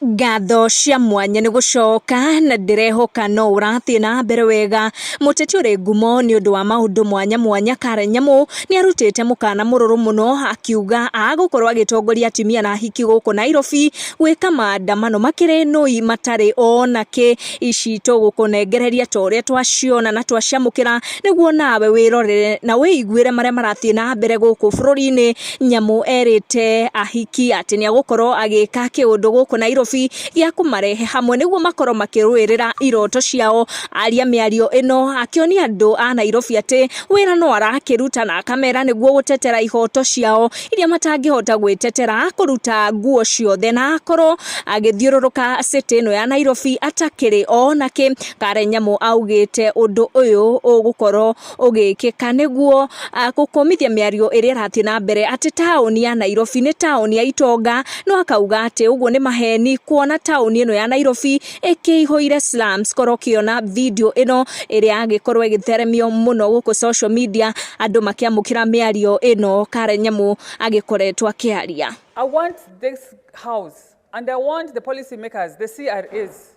Ngatho cia mwanya nĩ gũcoka na ndĩrehoka no ũrathiĩ na mbere wega. Mũteti ũrĩ ngumo nĩ ũndũ wa maũndũ mwanya mwanya Karen Nyamu nĩ arutĩte mũkana mũrũrũ mũno akiuga agũkorwo agĩtongoria atumia na ahiki gũkũ Nairobi gwĩka maandamano makĩrĩ nũi matarĩ ona kĩ. Ici tũgũkũnengereria ta ũrĩa twaciona na twaciamũkĩra nĩguo nawe wĩrorere na wĩiguĩre marĩa marathiĩ na mbere gũkũ bũrũri-inĩ. Nyamu erĩte ahiki atĩ nĩ agũkorwo agĩka kĩũndũ gũkũ Nairobi gĩa kũmarehe hamwe nĩguo makorwo makĩrũĩrĩra iroto ciao. Aria mĩario ĩno akĩonia andũ a Nairobi atĩ wĩra no arakĩruta na akamera nĩguo gũtetera ihoto ciao iria matangĩhota gwĩtetera kũruta nguo ciothe na akorwo agĩthiũrũrũka city ĩno ya Nairobi atakĩrĩ ona kĩ. Karen Nyamu augĩte ũndũ ũyũ ũgũkorwo ũgĩkĩka nĩguo gũkũmithia mĩario ĩrĩa ĩrathiĩ na mbere atĩ taũni ya Nairobi nĩ taũni ya itonga, no akauga atĩ ũguo nĩ maheni kuona taũni ĩno ya Nairobi ĩkĩihũire slums. Korwo ũkĩona video ĩno ĩrĩa yagĩkorwo ĩgĩtheremio mũno gũkũ social media andũ makĩamũkĩra mĩario ĩno Karen Nyamu agĩkoretwo akĩaria. I want this house and I want the policy makers, the CRAs,